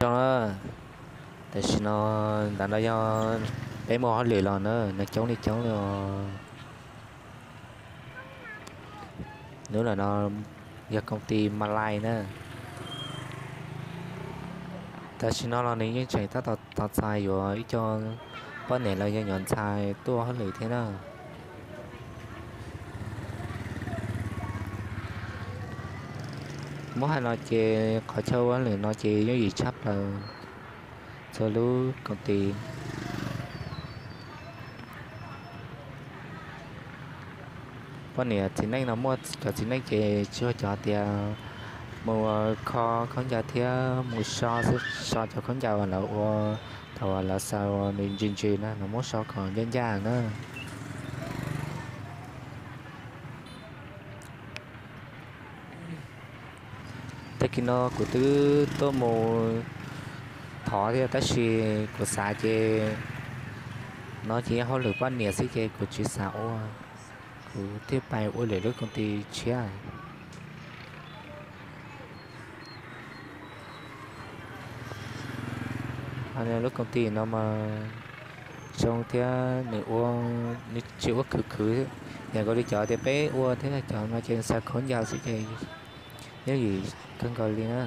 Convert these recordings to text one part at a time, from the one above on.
Zoo na, tam sim no ntawm no yog peb muaj hauj lwm los na, neeg coob li coob li os. Hnub no yog koom ti Malay na. Tam sim no los nws yeej tseem tab tom txais yuav ib co poj niam los yog nyuam ntxhais tuaj ua hauj lwm thiab na. Muab hais no ces qhov chaw ua hauj lwm no ces yooj yim tshaj plaws txhua lub koom ti. Poj niam txiv neej no muaj cov txiv neej ces tsis ua cov tias mus kho khaub ncaws thiab mus so, so cov khaub ncaws uas lawv ua thaum uas lawv xaws uas nws ntsws ntsws na, lawv muab so kom ncaj ncaj na. Tag kis no kuv twb tuaj mus thov thiab tab sis kuv xav ces no ces yog hauj lwm poj niam xwb ces kuv tsis xav ua, kuv thiaj pais ua lwm lub koom ti tshiab. Lub koom ti no mas zoo thiab nws ua, nws tsis ua khwv khwv yam nkaus li cov tias peb ua thiab, cov no ces xaws khaub ncaws xwb ces yooj yim kawg nkaus li na.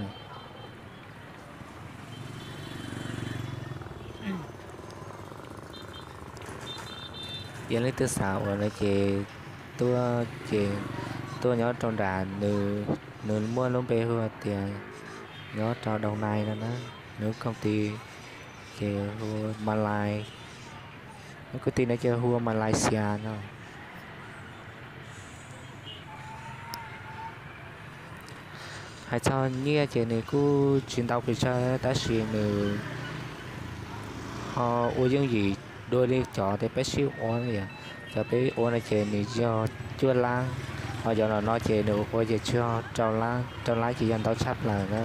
Yog leej twg xav ua no ces tuaj ces tuaj nyob rau nram, nws muaj lub npe hu tias nyob rau Doo Nai no na, nws koom ti ces hu Malay, lub koom ti no ces hu Malaysia no. Hais txog nyiaj ces nws kuj tsis ntau pes tsawg tab sis nws ho ua yooj yim dua li cov tias peb sib ua, cov peb ua no ces nws yog cuaj lab, ho cov no no ces nws ua ces tsuas yog rau lab, rau lab ces yog ntau tshaj plaws na.